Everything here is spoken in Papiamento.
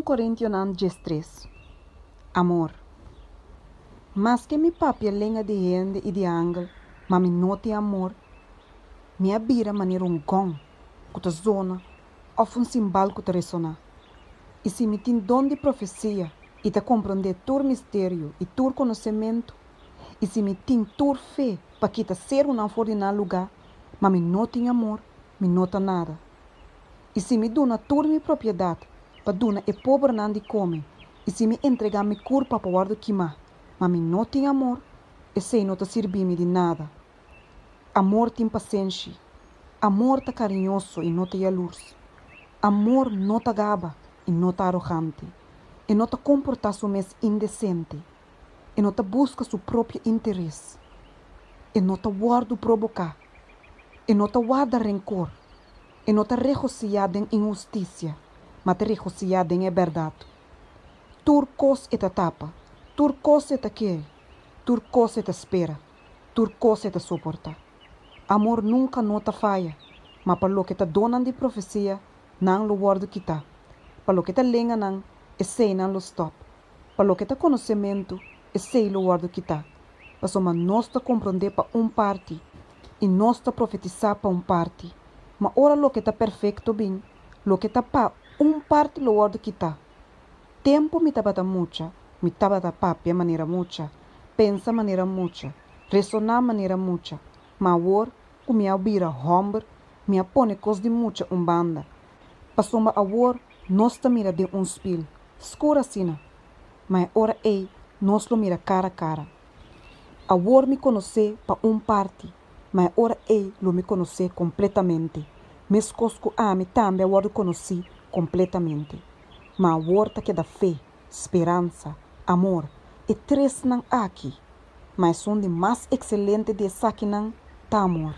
Korintionan 13. Amor. Maske mi papia lenga di hende i di angel, ma mi no tin amor, mi a bira manera un gòn ku ta zona òf un simbal ku ta resoná. I si mi tin don di profesia i ta komprondé tur misterio i tur konosementu, i si mi tin tur fe pa kita serunan for di nan lugá, ma mi no tin amor, mi no ta nada. I si mi duna tur mi propiedat pa duna e pobernan di kome, i si mi entregá mi kurpa pa wòrdu kimá, ma mi no tin amor, esei no ta sirbi mi di nada. Amor tin pasenshi. Amor ta kariñoso i no ta yalurs. Amor no ta gaba i no ta arogante. E no ta komportá su mes indesente. E no ta buska su propio interes. E no ta wòrdu proboká. E no ta warda renkor. E no ta regosihá den inhustisia, ma ta regosihá den e bèrdat. Tur kos e ta tapa, tur kos e ta kere, tur kos e ta spera, tur kos e ta soportá. Amor nunka no ta faya, ma pa loke ta donnan di profesia, nan lo wòrdu kitá, pa loke ta lenganan, eseinan lo stòp, pa loke ta konosementu, esei lo wòrdu kitá, pasobra nos ta komprondé pa un parti, i nos ta profetisá pa un parti. Ma ora loke ta perfekto bin, loke ta pa un parti lo wòrdu kitá. Tempu mi tabata mucha, mi tabata papia manera mucha, pensa manera mucha, resoná manera mucha, ma awor ku mi a bira hòmber, mi a pone kos di mucha un banda. Pasobra awor nos ta mira den un spil, skur asina, ma e ora ei nos lo mira kara kara. Awor mi konosé pa un parti, ma e ora ei lo mi konosé kompletamente, meskos ku ami tambe a wòrdu konosí kompletamente. Ma awor ta keda fe, speransa, amor, e tresnan aki, ma esun di mas ekselente di esakinan ta amor.